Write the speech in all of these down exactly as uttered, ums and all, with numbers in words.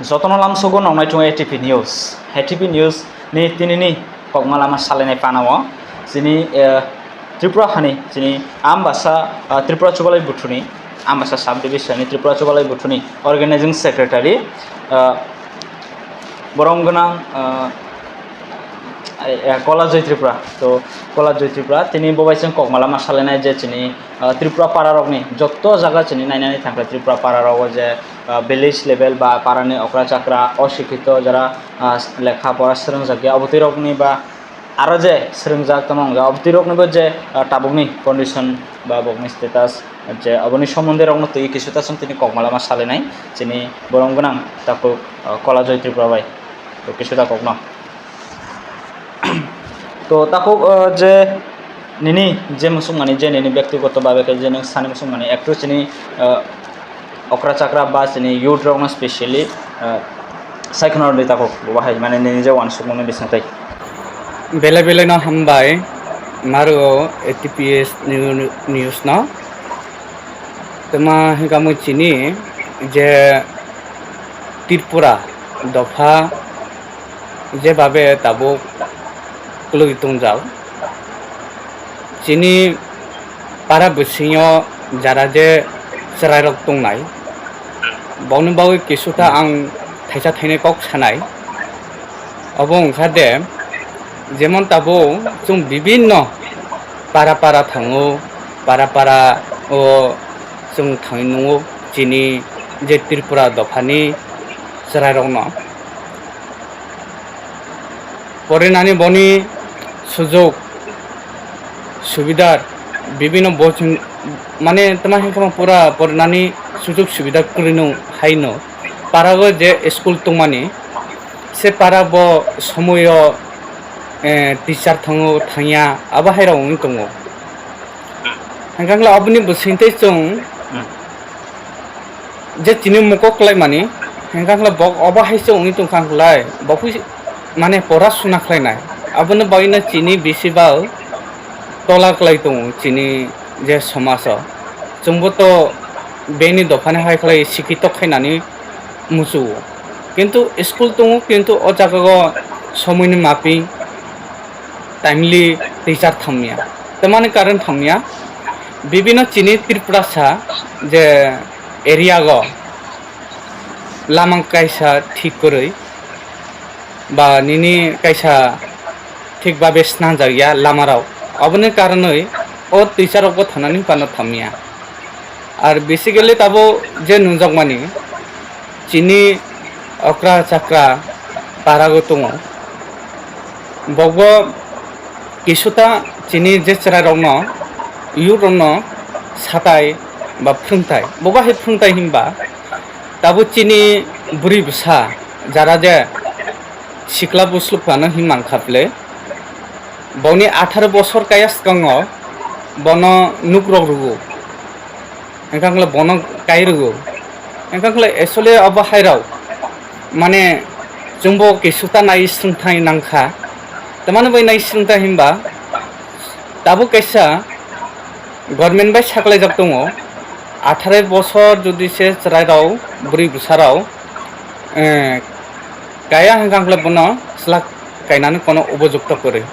Jotono lamsogo nongnai thung A T P News. A T P News ni tinini kokma lama salainai panao chini, eh, Tripura hani chini Ambasa, ah, Tripura Chubalai Buthuni, Ambasa Sub Division ni Tripura Chubalai Buthuni Organizing Secretary, ah, borong gwnang, ah, eh, Kola Joy Tripura. To Kola Joy Tripura tini bo bai chwng kokma lama salainai je chini, ah, Tripura para rokni jotto jaga chini nainani thangkha Tripura para rogo je, ah, village level ba parani okra chakra, osikhito jara, ah, lekha pora swrwngjak ya, obotwi rokni ba aro je swrwngjak tongma wngjak, obotwi rokni bo je, ah, tabukni condition ba bokni status je aboni somonde rokno twi kisu ta chwng tini kokma lama salainai chini borong gwnang takhuk, ah, Kola Joy Tripura bai. To kisu ta kokno. To takhuk, ah, je nini je musukmani, je nini byaktigoto babe khe je nwng sani musukmani, ektu chini, ah, okra chakra ba chini youth rokno specially, ah, sai khna rwdi takhuk, bo bahai mane nini je uansukmungni bisingtwi. Belai belai no hambai naro A T P S new news no. Tama hingka mo chini je Tripura dopha je babe tabuk kwlwi tongjak. Chini para bisingo jara je chwrairok tongnai, boni bagwi kisuta ang thaisa thainwi kok sanai. Obo wngkha de, jemon tabuk chwng bibinno para para thango, para para o chwng thangwi nungo chini je Tripura dophani chwrairokno. Porinani boni sujok subidar bibino bochung, mane tama hingkha pura porinani sujok subidar kwrwino haino parago je school tongmani se para bo somoyo, eh, teacher thango thangya abo hairok wngwi tongo. Hingkha khe aboni bwswngtwi chwng je chini mokol khlaimani, hingkha khe bo obo hai se wngwi tongkha khlai, bo phui mane pora suna khlainai. Aboni bagwino chini bisi ba tola khlai tongo chini je somajo. Chwngbo to bini dophani hai khlai sikhitok khainani muchugo. Kintu school tongo, kintu o jagao somoini mapi timely teacher thamya. Tamani karon thamya, bibino chini Tripurasa je area go lamang kaisa thik kwrwi ba nini kaisa thik babe snangjak ya lamarok, oboni karonwi o teacher rokbo thanani phano thamya. Ar basically tabo je nungjakmani chini okra chakra parago tongo. Bokbo kisuta chini je chwrairokno, youth rokno satai ba phrwngtai. Bobo hai phrwngtai hinba tabo chini bwrwi bwsa jara je sikla busluk phano hin mankha phle. Boni atharo bosor kaya swkango bono nukrok rwgo. Hingkha khlai bono kai rwgo. Hingkha khlai actually abo hairok mane chwngbo kisuta nai swrwngthai nangkha. Tamani bai nai swrwngthai hinba tabuk kaisa government bai saklaijak tongo. Atharo bosor jodi se chwrairok bwrwi bwsarok, eh, kaya hingkha khlai bono chwla kainani kono upojukto kwrwi.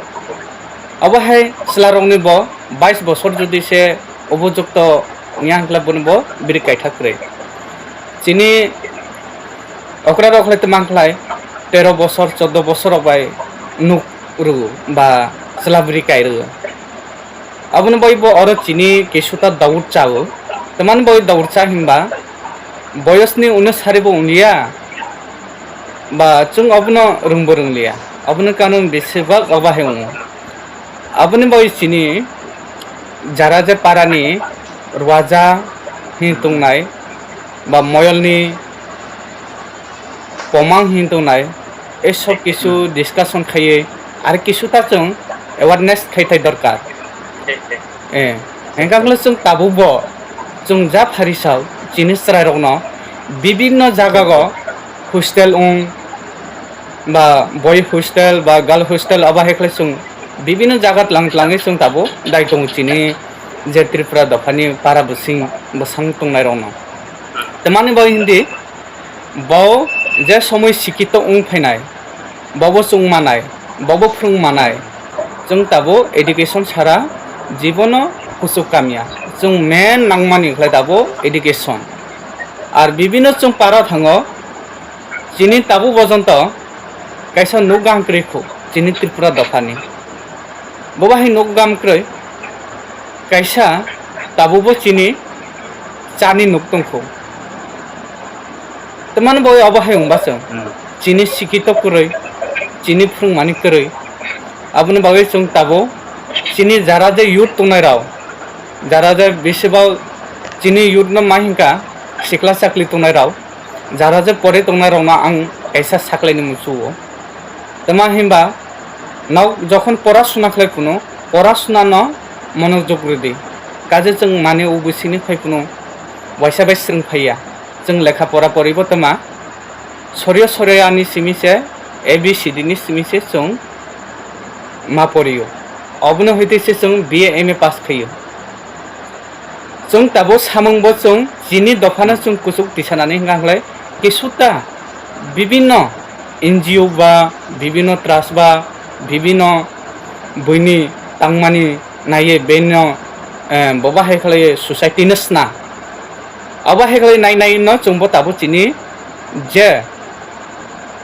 Abo hai chwlarokni bo bais bosor jodi se upojukto wngya hwnkhe bono bo biri kaithak kwrwi. Chini okra rok khlai tongma khlai tero bosor, chordo bosor rok bai nuk rw ba chwla biri kai rw. Aboni bai bo oro chini kisuta daur chao. Tamani bai daur cha hinba boyosni unusari bo wngya. Ba chwng abono rwngbo rwngliya, aboni karon besibak obo hai wngo. Aboni bagwi chini jara je parani Rwaja hin tongnai ba Moyolni Pomang hin tongnai, ei sob kisu discussion khaiwi ar kisu ta chwng awareness khai thai dorkar. Eh, hingkha khe chwng tabuk bo chwng ja phari sao chini chwrairokno bibinno jagao hostel wng ba boy hostel ba girl hostel abo hai khlai chwng bibinno jaga tlang tlangwi chwng tabuk dai tongo chini je Tripura dophani para bwswng bwsang tongnairokno. Tamani bo hindi bo Je somoi sikito wng phainai, bobo chwng manai, bobo phwrwng manai, chwng tabuk education sara jibono kuchuk kamya. Chwng main nangmani khlai tabuk education. Ar bibino chwng para thango, chini tabuk bojonto kaisa nuk gam kwrwi khu chini Tripura dophani. Bo bahai nuk gam kwrwi kaisa tabukbo chini chani nuk tongkhu. Tamani bo abo hai wngba chwng. Hmm. Chini sikito kwrwi, chini phwrwngmani kwrwi. Aboni bagwi chwng tabuk chini jara je youth tongnai rao, jara je besibak chini youth no ma hinkha sikla chakli tongnai rao, jara je pore tongnai rao no ang kaisa saklaini muchugo. Tama himba nok jokhon pora suna khlai phunu, pora suna no monojog rwdi. Kaje chwng mane O B C ni phai phunu waisa bai swrwng phaiya. Chwng lekha pora poribo tama sorio sorio ani simi se A B C D ni simi se chwng ma porio. Obono hwitwi se chwng B A M A pass khaio. Chwng tabuk samung bo chwng chini dophano chwng kuchuk tisanani hwnka hwlai kisuta bibinno N G O ba, bibinno trust ba, bibinno buini tangmani naiye beno, eh, bo bahai khlai society no sna. Abo hai khlai nai nai no chwng bo tabuk chini je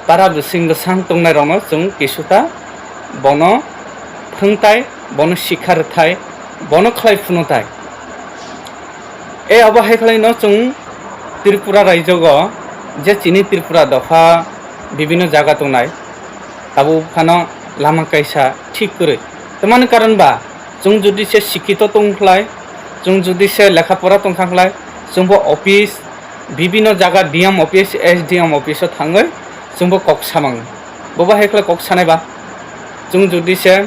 para bwswng bwsang tongnai rokno chwng kisuta bono phwrwngtai, bono sikha rwthai, bono khlai phunukthai. E abo hai khlai no chwng Tripura raijogo je chini Tripura dopha bibinno jaga tongnai, tabuk phano lama kaisa thik kwrwi. Tamani karon ba chwng jodi se sikito tong khlai, chwng jodi se lekha pora tong kha khlai, chwng bo office, bibinno jaga D M office, S D M office o thangwi chwngbo kok samang. Bobo hai khlai kok sanai ba? Chwng jodi se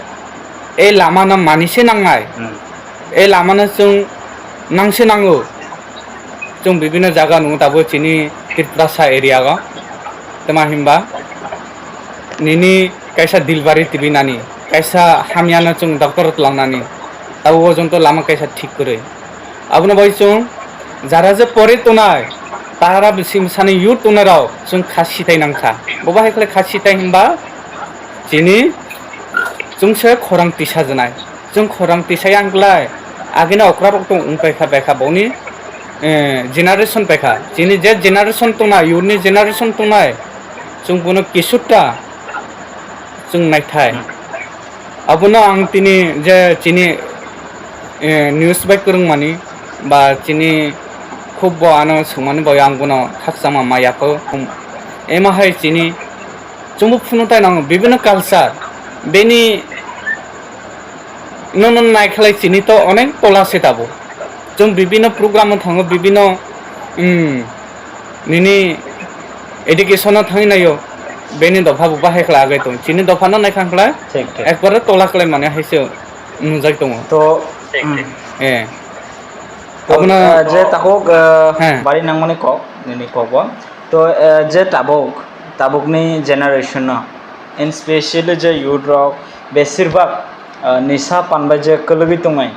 e lama no mani se nangnai, hmm, e lama no chwng nang se nango. Chwng bibinno jaga nungo tabuk chini Tiprasa area o. Tama himba nini kaisa dilbari tibinani, kaisa hamyano chwng doctor tlangnani, tabuk o jongto lama kaisa thik kwrwi. Abono bai chwng jara je pori tongnai, tara bisi bwsani youth tongnai rok chwng kha sitai nangkha. Bo bahai khlai kha sitai himba chini chwngse khorang tisa jwnai. Chwng khorang tisa yang glai, agini okra rok tong wng paikha, paikha boni, eh, generation paikha. Chini je generation tongnai, youth ni generation tongnai, chwng bono kisutta chwng naithai. Abono ang tini je chini, eh, news bai kwrwngmani ba chini khub bo ano swngmani bai ang bono khakchangma ma yapho. Ema hai chini chwngbo phunukthai nango bibinno culture bini nono naikhlai chini to onek tola se tabuk. Chwng bibinno program o thango, bibinno, um, nini education o thangwi naio, bini dopha bo bahai khlai agwi tong. Chini dopha no naikha khlai, thik, thik, ekbare tola khlai mane hai se nujak tongo. To, um, eh. To, abono, eh, je takhuk, eh, he, bari nangmani kok, nini kok bo. To, eh, je tabuk, tabukni generation no, and specially je youth rok, besirbak, ah, nisa pan bai je kwlwgwi tongnai,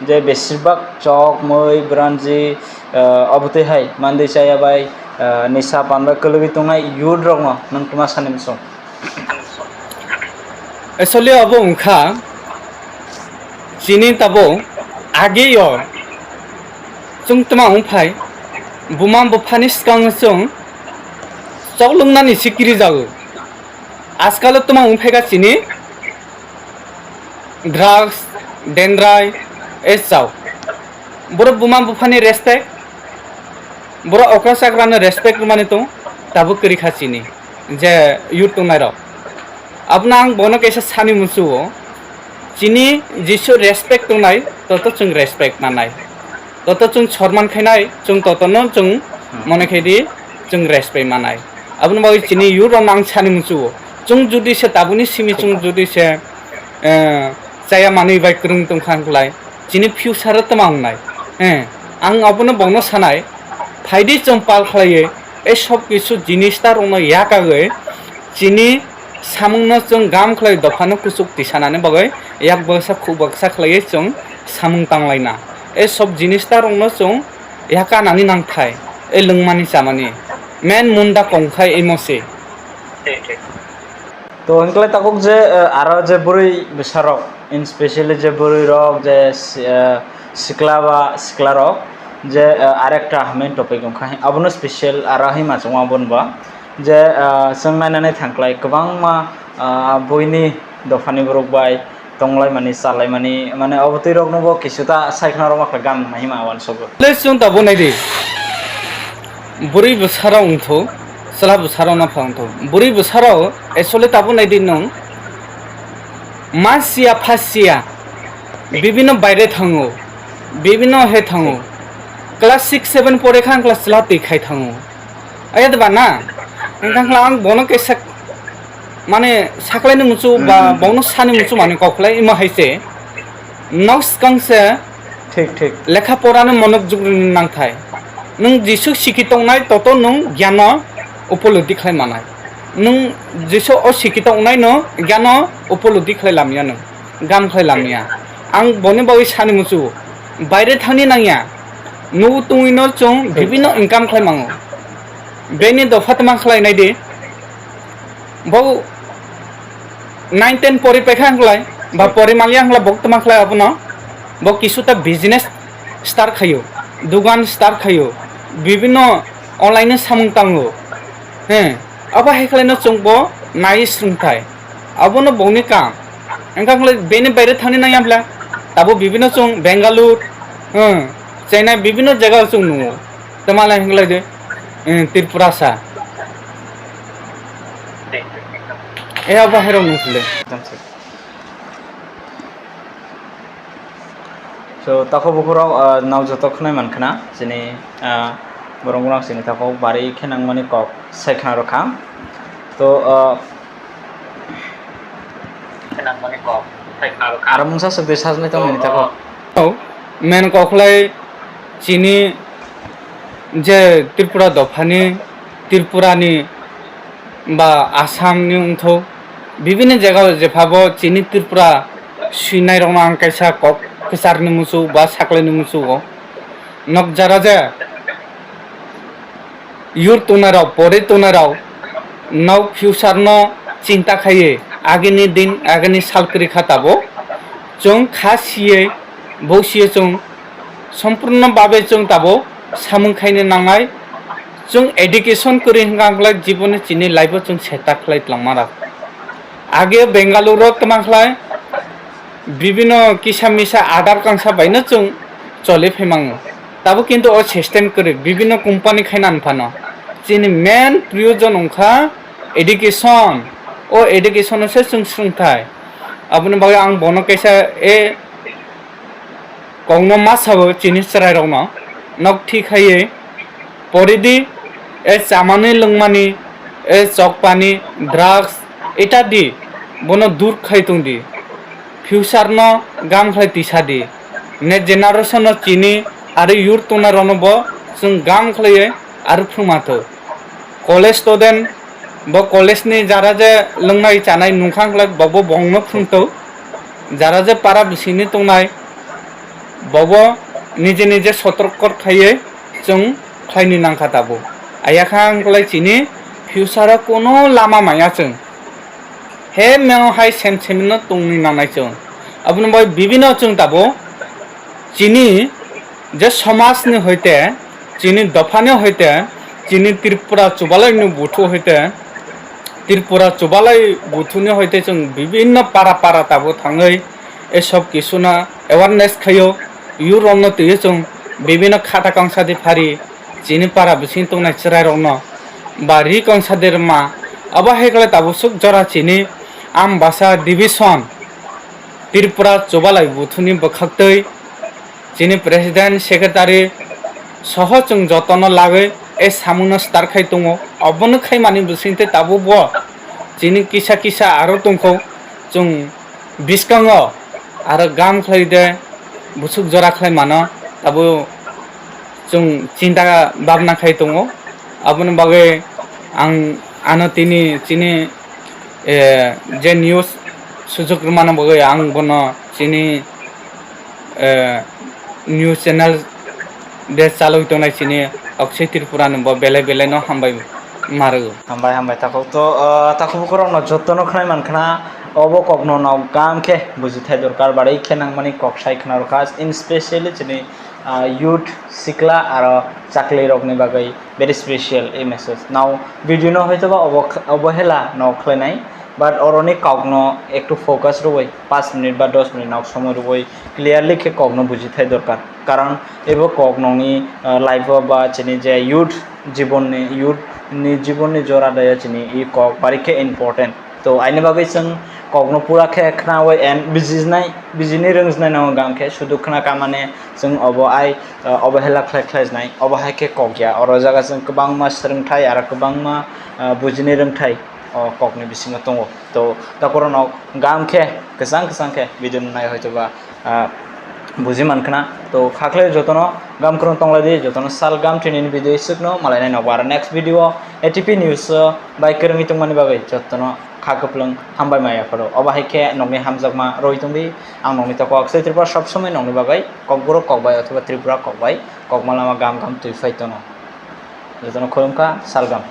je besirbak chok, mui, branji, ah, obotwi hai mandwi chaya bai, ah, nisa pan bai kwlwgwi tongnai youth rokno nwng tma sani muchung? Actually, abo wngkha chini tabuk ageo chwng tma wngphai, buma buphani swkango chwng chok lwngnani sikiri jago. Ajkalo tma wngphaikha chini drugs, dendrai, e chao. Borok buma buphani respect, borok okra chakrano respect rwmani tong, tabuk kwrwi kha chini je youth tongnai rok. Abono ang bono kaisa sani muchugo, chini jesu respect tongnai, toto chwng respect manai. Toto chwng sorman khainai, chwng totono chwng, hmm, mone khaidi chwng respect manai. Aboni bagwi chini youth rokno ang sani muchugo. Chwng jodi se tabukni simi chwng jodi se, eh, chaya manwi bai kwrwng tongkha hwnkhlai, chini future o tma wngnai? Eh, ang abono bono sanai, phaidi chwng pal khlaiwi, ei sob kisu jinis ta rokno yakagwi, chini samungno chwng gam khlai dophano kuchuk tisanani bagwi yak baksa khuk baksa khlaiwi chwng samung tanglaina. E sob jinis ta rokno chwng yakanani nangthai, e lwngmani chamani. Main munda kongkhai imo se. Thik, thik. To, hwnkhwlai tabuk je, eh, aro je bwrwi bwsarok, in specially je bwrwirok, je si-, eh, sikla ba siklarok, je, eh, arekta main topic wngkha, abono special aro hima chwngma bonba. Je, eh, chwng nainani thangkhlai kwbangma, eh, buini dophani borok bai tonglaimani, chalaimani, mane, obo twi rokno bo kisu ta sai khna rok ma kha gan hima uansukgo. Le chwng tabuk nai di. Bwrwi bwsarok wngthu, chwla bwsarok no phang wngthu. Bwrwi bwsarok actually tabuk nai di nwng. Ma siya pha siya. Bibino baire thango. Bibino he thango. Class six seven pore kha ang class chwla twi khai thango. Aya de ba na? Engkang kla ang bono kaisa mane saklaini muchu ba Hmm. bono sani muchu mane koklai ima hai se. Nok skang se Thik, thik. Lekha porano monok jugrini nangthai. Nwng jesuk sikhi tongnai toto nwng gyano upolobdi khlai manai. Nwng jesu o sikhi tongnai no gyano upolobdi khlai lamya nwng. Gam khlai lamya. Ang boni bagwi sani muchu. Baire thangni nangya. Nugo tungwi no chwng Thik. bibino income khlai mango. Beni dopha tma khlai nai di. Bo nine ten pori paikha hwnglai, ba pori maliya hwnglai bo tma khlai abono. Bo kisu ta business start khaio, dugan start khaio, bibino online o samung tango. He, abo hai khlaino chwng bo nai swrwngthai. Abono bongni kam. Engkha hwnglai beni baire thangni nangya hwnglai, tabo bibino chwng Bengaluru, hmm, Chennai bibino jaga o chwng nungo. Tma lai hwnglai de, hmm, Tripurasa. E abo hai rok nung phile. So, takhuk bukhuk rok, ah, nao joto khwnai man khna, chini, ah, borok rok chini takhuk bari khe nangmani kok sai khna rw kha. To, ah, khe nangmani kok sai khna rw kha. Aro mungsa swk de sajlai tong nini takhuk. Oh, men kok khlai chini je Tripura dophani, Tripurani ba Assamni wngthok, bibini jagao jephabo chini Tripura swinairokno ang kaisa kok kwcharni muchung ba saklaini muchungo nok jara je yur tongnairok, pori tongnairok nok future no chinta khaiwi agini din, agini sal kwrwi kha tabuk chwng kha siywi, bo siywi chwng Sompurno babe chwng tabuk samung khaina nangnai. Chwng education kwrwi hwnkha hwnkhe jiboni chini life o chwng setup khlai twlangma rok. Age Bengaluru o twma khlai bibino kisa misa adar kangsa baino chwng choli phaimango. Tabuk kintu o system kwrwi bibino company khaina phano chini main priyojon wngkha education. O education o se chwng swngthai. Aboni bagwi ang bono kaisa e Kokno ma sabo chini chwrairokno, nok thik khaiwi poridi, e chamani lwngmani, e chokpani, drugs, itadi bono dur khai tongdi. Future no gam khlai tisadi. Next generation no chini aro yur tongnairokno bo chwng gam khlaiwi aro phwrwngma thok. College student bo college ni jara je lwngnai chanai nungkha hwnkhe bo bo bongno phwrwngtwi. Jara je para bisingni tongnai bo bo nije nije sotorko khaiwi chwng khlaini nangkha tabuk. Ayakha hwnkhe chini future o kuno lama maya chwng. He meno hai sem semino tongni nangnai chwng. Aboni bai bibino chwng tabuk chini je somajni hoite, chini dophani hoite, chini Tripura Chubalaini buthu hoite, Tripura Chubalai buthuni hoite chwng bibinno para para tabuk thangwi e sob kisuna awareness khaio, yurokno twiwi chwng bibinno khata kangsa di phari chini para bising tongnai chwrairokno ba ri kangsa di rwma. Abo hai khlai tabuk swk jora chini Ambasa division Tripura Chubalai buthuni bwkhaktwi chini president, secretary soho chwng jotono lagwi e samungno start khai tongo. Obono khaimani bisingtwi tabuk bo chini kisa kisa aro tongkho, chwng biskango aro gam khlai de busuk jora khlai mano, tabuk chwng chinta bhabna khai tongo. Aboni bagwi ang ano tini chini, eh, je news sujuk rwmani bagwi ang bono chini, eh, news channel de chalwi tongnai chini Aksai Tripura ni bo belai belai no hambai ma rw. Hambai, hambai, takhuk to, ah, takhuk bukhuk rok no joto no khnai man khna, obo kok no nok gam khe buji thai dorkar, barwi khe nang mani kok sai khna rw kha, in specially chini, ah, youth, sikla aro chakli rok ni bagwi very special a message. Now video no hoito ba obo, obo hela no khlai nai, but oro ni kok no ektu focus rwui, panch minute ba dos minute nok somoi rwui clearly khe kok no buji thai dorkar. Karon ebo kok nokni, ah, life o ba chini je youth jibon ni, youth ni jibon ni jora daya chini i kok bari khe important. To aini bagwi chwng kok no pura khe khnaui and bujinai, bujini rwngjnai nango gam khe sudu khna ka mane chwng obo ai, ah, obo hela khlai khlai jnai, obo hai khe kok ya. Oro jaga chwng kwbangma swrwngthai aro kwbangma, ah, bujini rwngthai o kok ni bisingo tongo. To takhuk rok no gam khe kwchang kwchang khe video no nai hoito ba, ah, buji man khna. To khaklai jotono gam kwrwng tonglai di, jotono sal gam tini ni video isuk no malai nai nogo aro next video A T P news, ah, bai kwrwngwi tongmani bagwi jotono kha kwplwng hambai maya pharo. Obo hai khe nokni hamjakma roi tongdi, ang nokni toko Aksai Tripura sob somoi nokni bagwi kokborok kok bai othoba Tripura kok bai kokma lama gam gam twi phai tono. Jotono khulumkha, sal gam.